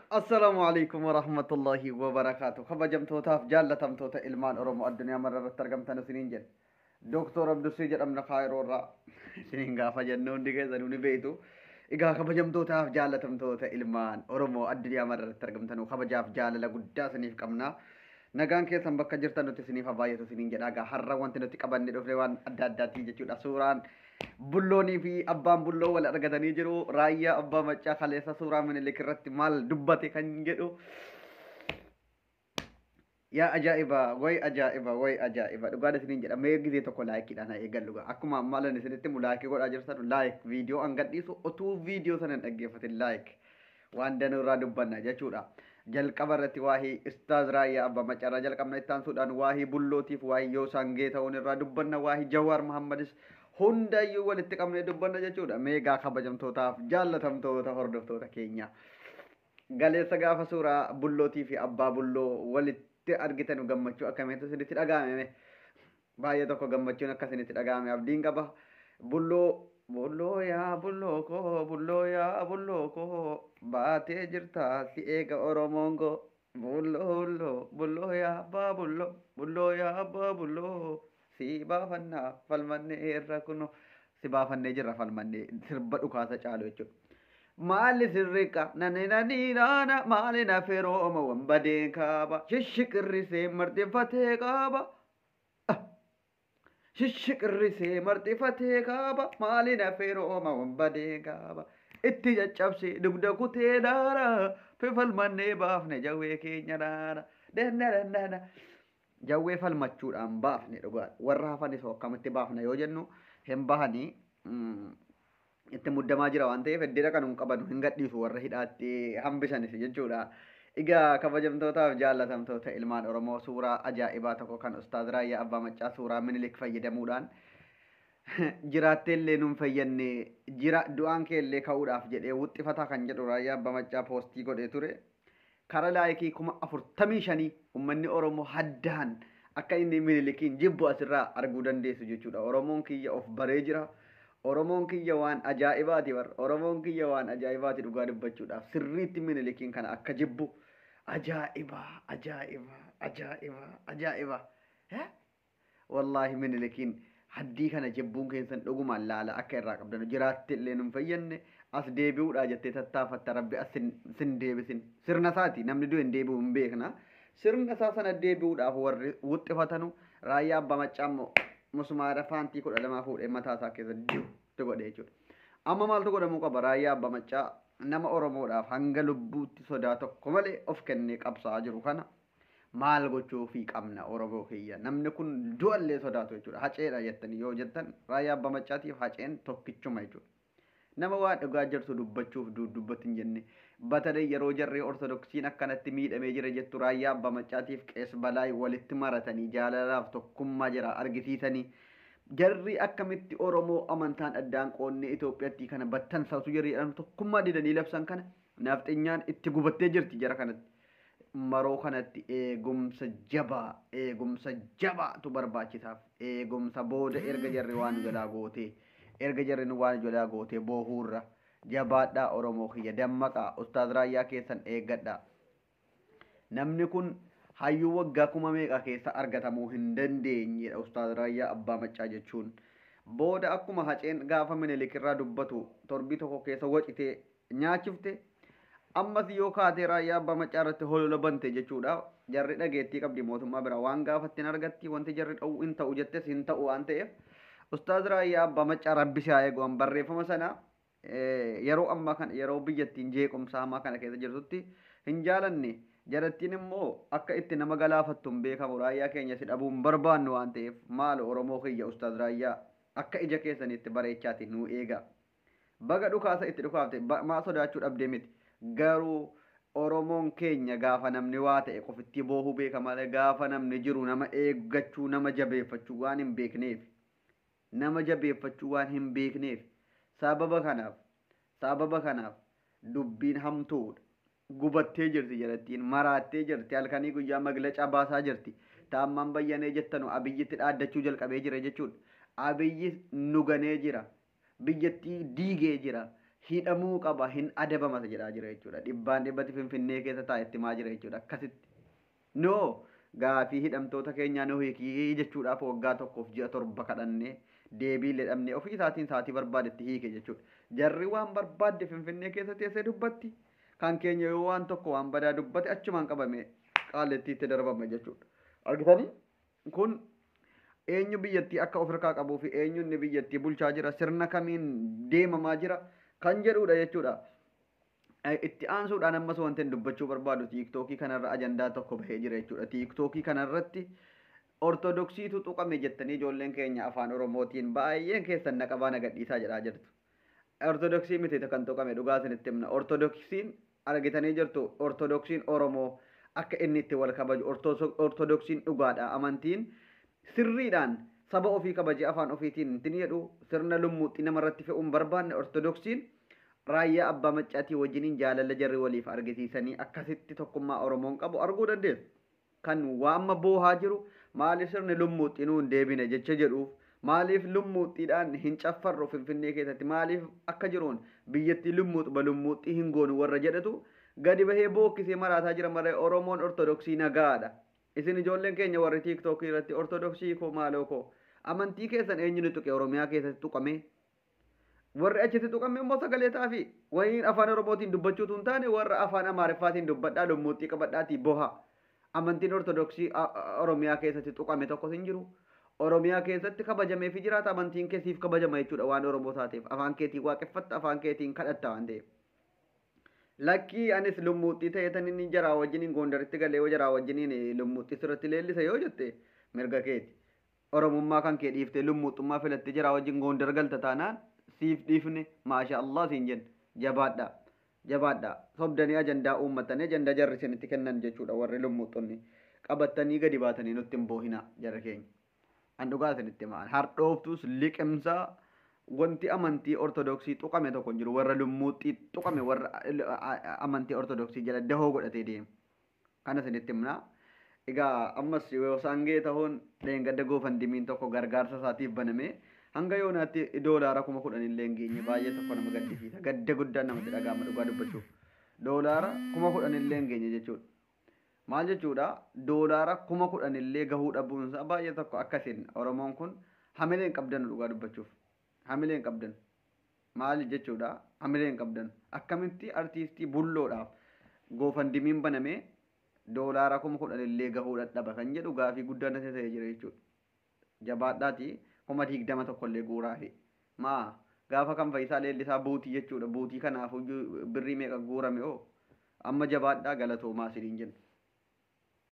Assalaamu alaikum warahmatullahi wabarakaatu. Kabajamtootaaf jaallatamtoota ilmaan Oromoo addunyaa mara irratti argamtan isiniin jedha. Dooktor Abdusii jedhamna Kaayiroo irraa isiniin gaafa jennu hundi keessanuu ni beektu. Egaa kabajamtootaaf jaallatamtoota ilmaan Oromoo addunyaa mara irratti argamtanuu kabajaaf jaalala guddaa isiniif qabna. Nagaan keessan bakka jirtan nuti isiniif haa baay'atu isiniin jedha. Egaa har'a wanti nuti qabanne dhufne waan adda addaati jechuudha. Suuraan Bulloonii fi abbaan bulloo wal argatanii jiru. Raayyaa Abbaa Maccaa kaleessa suuraa Minilik irratti maal dubbate kan jedhu. Yaa ajaa'iba, way ajaa'iba, way ajaa'iba. Dhugaan isiniin jedha. Mee gizee tokko laayikiidhaan haa eegallu. Akkuma ammaa lan isinitti himu laayikii godhaa jirtan, laayik viidiyoo an gadhiisu otuu viidiyoo sana hin dhaggeeffatin laayik. Waan danuu irraa dubbanna jechuudha. Jalqaba irratti waa'ee Ustaaz Raayyaa Abbaa Maccaa irraa jalqabna. Itti aansuudhaan waa'ee Bullootiif waa'ee Yoosaan Geetahuun irraa dubbanna. Waa'ee Jawaar Muhammadis hundayyuu walitti qabnee dubbanna jechuudha. Meegaa kabajamtootaaf jaallatamtoota hordoftoota keenya. Galeessa gaafa suuraa Bullootii fi abbaa Bulloo walitti argitan gammachuu akkamiitu isinitti dhaga'ame? Baay'ee tokko gammachuun akka isinitti dhaga'ame abdiin qaba. Bulloo, Bulloo yaa Bulloo koo, Bulloo yaa Bulloo koo, baatee jirta si eega Oromoon koo. Bulloo, Bulloo, Bulloo yaa abbaa Bulloo, Bulloo yaa abbaa Bulloo, si baafannaa falmannee irra kunoo, si baafannee jirra falmannee, sirba dhukaasa caalu jechuudha. Maali sirriqa nani nani naana maali na ferooma wanbadeen kaaba shishiqirrisee marxifatee kaaba shishiqirrisee marxifatee kaaba maali na ferooma wanbadeen kaaba itti caccabsee dugda kutee daara fifalmannee baafne jawwee keenya daara dandana jawwee falmachuudhaan baafne. Dhugaa warra hafanis akkamitti baafna yoo jennu hin bahanii, itti muddamaa jira waan ta'eef iddoo kan hin qabanu hin gadhiisu warra hidhaatti hambisanis jechuudha. Egaa kabajamtootaaf jaallatamtoota ilmaan Oromoo, suuraa ajaa'ibaa tokko kan Ustaaz Raayyaa Abbaa Maccaa suuraa Minilik fayyadamuudhaan jiraattee illee nuun fayyadne jira du'aan kee illee ka'uudhaaf jedhee wuxxifataa kan jedhu Raayyaa Abbaa Maccaa poostii godhee ture. Kara laayikii 45,000 uummanni Oromoo haddaan akka inni Minilikiin jibbu asirraa arguu dandeessu jechuudha. Oromoon kiyya of baree jira. Oromoon kiyya waan ajaa'ibaati bar. Oromoon kiyya waan ajaa'ibaati dhugaa dubbachuudhaaf. Sirriitti Minilikiin kana akka jibbu ajaa'iba, ajaa'iba, ajaa'iba, ajaa'iba. Wallaahi Minilikiin haddii kana jibbuun keessan dhugumaan laala akka irraa qabdan, jiraatte illee nun fayyadne as deebi'uudha jettee tattaafatta, rabbi as sin deebisin. Sirna isaati namni du'e hin deebi'u hin beekna. Sirna isaa sana deebi'uudhaaf warri wuxxifatanu, Raayyaa Abbaa Maccaa immoo musmaara faantii 12 fuudhee mataa isaa keessa diu godhe jechuudha. Amma maaltu godhamuu qaba? Raayyaa Abbaa Maccaa nama Oromoodhaaf hanga lubbuutti sodaa tokko malee of kennee qabsaa'aa jiru kana maal gochuufii qabna Oromoo kiyya? Namni kun du'allee sodaatu jechuudha. Haceedha jettanii yoo jettan Raayyaa Abbaa Maccaatiif Haceen tokkichuma jechuudha. Nama waan dhugaa jirtu dubbachuuf dubbatti hin jenne. Batalee yeroo jarri Ortodoksiin akkanatti miidhamee jira jettu Raayyaa Abbaa Maccaatiif Qees Balaay walitti maratanii jaalalaaf tokkummaa jira argisiisanii. Jarri akkamitti Oromoo amantaan addaan qoonnee Itoophiyaatti kana battansaatu jarri jedhan tokkummaa didanii labsan kana nafxinyaan itti gubattee jirti jara kanatti. Maroo kanatti eegumsa jabaa, eegumsa jabaatu barbaachisaaf. Eegumsa booda erga jarri waan jalaa gootee, erga jarri nu waan jalaa gootee boohuurra jabaadhaa Oromoo kiyya, dammaqaa, Ustaaz Raayyaa keessan eeggadhaa. Namni kun hayyuu waggaa kuma meeqa keessa argatamuu hin dandeenyedha Ustaaz Raayyaa Abbaa Maccaa jechuun. Booda akkuma Haceen gaafa Minilik irraa dubbatu torbii tokko keessa wacitee nyaachifte, ammas yoo kaatee Raayyaa Abbaa Maccaa irratti holola bante jechuudha. Jarri dhageettii qabdi, mootummaa bira waan gaafatti hin argatti, wanti jarri dha'u hin ta'u jettes hin ta'u waan ta'eef Ustaaz Raayyaa Abbaa Maccaa rabbi si haa eegu. Barreeffama sana yeroo ammaa kana yeroo biyyattiin jeequmsa hamaa kana keessa jirtutti hin jaalanne. Jarattiin immoo akka itti nama galaafattu hin beekamu. Raayyaa keenya si dhabuu hin barbaannu waan ta'eef maalo Oromoo kiyya, Ustaaz Raayyaa akka ija keessaniitti bareechaati nuu eega. Baga dhukaasa itti dhukaafte, maa sodaachuu dhabdee miti. Garuu Oromoon keenya gaafa namni waa ta'e qofittii boohuu beeka malee gaafa namni jiru nama eeggachuu, nama jabeeffachuu waan hin beekneef. Nama jabeeffachuu waan hin beekneef sababa kanaaf dubbiin hamtuudha. Gubattee jirti jalattiin, maraattee jirti, halkanii guyyaa maglacaa baasaa jirti. Taammaan Bayyanee jettanu Abiyyitti dhaaddachuu jalqabee jira jechuudha. Abiyyi nu ganee jira. Biyyattii diigee jira. Hidhamuu qaba, hin adabamata jedhaa jira jechuudha. Dhibbaan dhibbatti Finfinnee keessa taa'e itti himaa jira jechuudha. Akkasitti. No gaafii hidhamtoota keenyaa nu hiikii jechuudhaaf waggaa 1f ji'a 7 kadhannee deebii illee dhabnee ofii isaatiin sa'aatii barbaadetti hiike jechuudha. Jarri waan barbaadde Finfinnee keessa teessee dubbatti. Kan keenya yoo waan tokko waan badaa dubbate achumaan qabame qaallettiitti darbama jechuudha. Argitanii? Kun eenyu biyyattii akka of harkaa qabuu fi eenyu inni biyyattii bulchaa jira, sirna kamiin deemamaa jira kan jedhudha jechuudha. Itti aansuudhaan ammas wanti inni dubbachuu barbaadu tiiktookii kanarra ajandaa tokko bahee jira jechuudha. Tiiktookii kanarratti Ortodoksiitu tuqame jettanii ijoolleen keenya afaan Oromootiin baay'een keessan naqabaa na gadhiisaa jedhaa jirtu. Ortodoksii miti kan tuqame, dhugaa isinitti himna. Ortodoksiin argitanii jirtu, Ortodoksiin Oromoo akka inni itti wal kabaju, Ortodoksiin dhugaadha. Amantiin sirriidhaan saba ofii kabajee afaan ofiitiin ittiin jedhu, sirna lummuuxxii namarratti fe'uun barbaanne, Ortodoksiin raayyaa abbaa maccaatii wajjiniin jaalala jarri waliif argisiisanii akkasitti tokkummaa Oromoon qabu arguu dandeessu. Kan waamma boohaa jiru maaliif sirni lummuuxxii nuu hin deebine jecha jedhuuf, maaliif lummuuxxiidhaan hin caffarru Finfinnee keessatti, maaliif akka jiruun biyyattii lummuuxuma lummuuxxii hin goonu warra jedhatu gadi bahee bookkisee maraataa jira malee Oromoon Ortodoksii nagaadha. Isin ijoolleen keenya warri tiiktookii irratti Ortodoksii koo maaloo koo amantii keessan eenyu ni tuqe? Oromiyaa keessatti tuqamee? Warri achitti tuqame immoo sagalee ta'afi. Wayiin afaan Oromootiin dubbachuutu hin taane, warra afaan Amaariffaatiin dubbadhaa, lummuuxxii qabadhaatii boha. Amantiin Ortodoksii Oromiyaa keessatti tuqame tokkos hin jiru. Oromiyaa keessatti kabajamee fi jiraata, amantiin kee siif kabajama jechuudha waan Oromoo taateef. Afaan keetiin waaqeffatta, afaan keetiin kadhatta waan ta'eef. Lakkii anis lummuuxxii ta'ee tan inni jaraa wajjiniin Gondaritti galee yoo jaraa wajjiniin lummuuxxii sirratti leellisa yoo jette mirga keeti. Oromummaa kan kee dhiiftee lummuuxxummaa filattee jaraa wajjin Gondar galta taanaan siif dhiifne, maasha Allah siin jenna. Jabaadhaa. Jabaadhaa. Sobdanii ajandaa uummatanii ajandaa jarri isinitti kennan jechuudha warri lummuuxxonni. Qabattanii gadi baatanii nutti hin boohinaa jarri keenya. An dhugaa isinitti himaa. Hardhooftus liqimsaa wanti amantii Ortodoksii tuqame tokko hin jiru. Warra lummuuxxii tuqame, warra amantii Ortodoksii jala dahoo godhatee deema. Kana isinitti himna. Egaa ammas yoo isaan ga'e ta'uun dheengadda goofandimiin tokko gargaarsa isaatiif baname hanga yoonaatti $10,000 illee hin geenye, baay'ee tokko nama gaddisiisa. Gadda guddaan namatti dhaga'ama dhugaa dubbachuuf. $10,000 illee hin geenye jechuudha. Maal jechuudha? $10,000 illee gahuu dhabuunsaa baay'ee tokko akkasiin Oromoon kun hamilee hin qabdan dhugaa dubbachuuf. Hamilee hin qabdan. Maali jechuudha? Hamilee hin qabdan. Akkamitti artiistii bulloodhaaf goofandimiin banamee $10,000 illee gahuu dadhaba kan jedhu gaafii guddaa natti ta'ee jira jechuudha. Jabaadhaati 20,000 tokko illee guuraafi. Maa gaafa kan Fayyisaa Leellisaa buutii jechuudha. Buutii kanaaf birrii meeqa guurame hoo? Amma jabaadhaa, galatoomaa isiniin jenna.